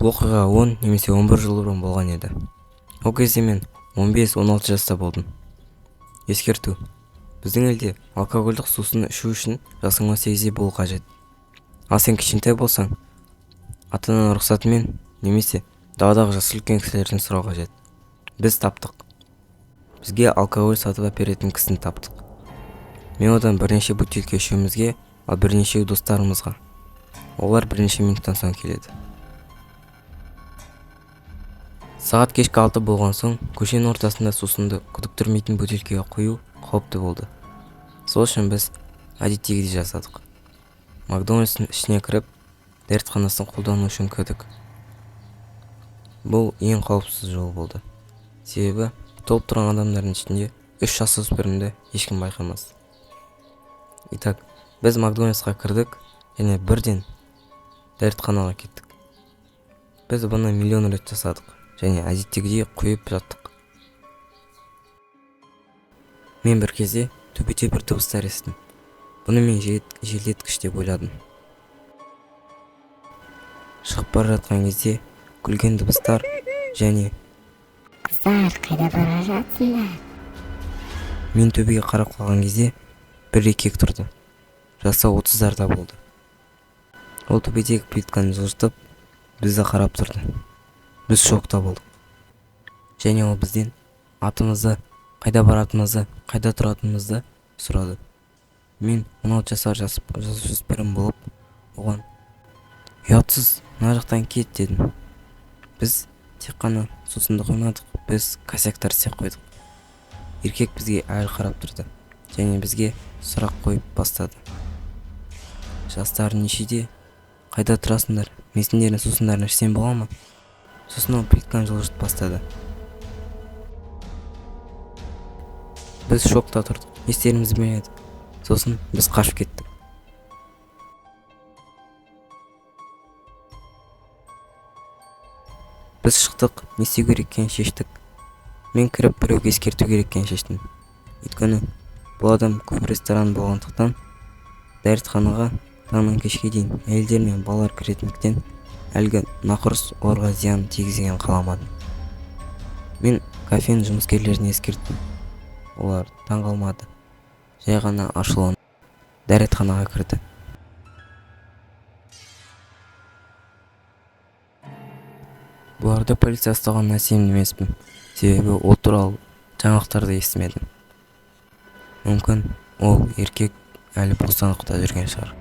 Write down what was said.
Бұл оқиға 10 немесе 11 жыл бұрын болған еді. Ол кезде мен 15-16 жаста болдым. Ескерту: біздің елде алкогольдік сусын ішу үшін жасың 18-де болу қажет. Ал сен кішкентай болсаң, ата-ананың рұқсатымен немесе даладағы жасы үлкен кісілерден сұрау қажет. Біз таптық. Бізге алкоголь сатып әперетін кісіні таптық. Мен одан бірнеше бөтелке үшеумізге, ал бірнешеуі достарымызға. Олар бірнеше минуттан соң келеді. Сағат кешкі 6 болған соң, көшенің ортасында сусынды күдіктірмейтін бөтелкеге құю қауіпті болды. Сол үшін біз әдеттегідей жасадық. Макдональдстың ішіне кіріп, дәретханасын қолдану үшін кірдік. Бұл ең қауіпсіз жол болды. Себебі толып тұрған адамдардың ішінде 3 жасөспірімді ешкім байқамас. Итак, біз Макдональдсқа кірдік және бірден дәретханаға кеттік. Біз бұны миллион рет жасадық және әдеттегідей құйып жаттық. Мен бір кезде төбеде бір дыбыстар естідім. Бұны мен желдеткіш деп ойладым. Шығып бара жатқан кезде күлген дыбыстар және Қыздар, қайда бара жатсыңдар? Мен төбеге қарап қалған кезде бір еркек тұрды. Жасы 30-дарда болды. Ол төбедегі плитканы жылжытып, бізді қарап тұрды. Біз шокта болдық. Және ол бізден атымызды, қайда баратынымызды, қайда тұратынымызды сұрады. Мен 16 жасар жасөспірім болып, оған: «Ұятсыз, мына жақтан кет», — дедім. Біз тек қана сусынды қоймадық, біз косяктар істеп қойдық. Еркек бізге әлі қарап тұрды және бізге сұрақ қойып бастады. Жастарың нешеде? Қайда тұрасыңдар? Мен сендердің сусындарын ішсем бола ма? Сосын ол плитканы жылжытып бастады. Біз шокта тұрдық, не істерімізді білмедік. Сосын біз қашып кеттік. Біз шықтық, не істеу керек екенін шештік. Мен кіріп біреуге ескерту керек екенін шештім. Өйткені бұл адам көп ресторан болғандықтан, дәретханаға таңнан кешке дейін әйелдер мен балалар кіретіндіктен әлгі нақұрыс оларға зиян тигізгенін қаламадым. Мен кафенің жұмыскерлеріне ескерттім. Олар таң қалмады. Жай ғана ашуланып дәретханаға кірді. Бұларды полиция ұстағанына сенімді емеспін. Себебі ол туралы жаңалықтарды естімедім. Мүмкін, ол еркек әлі бостандықта жүрген шығар.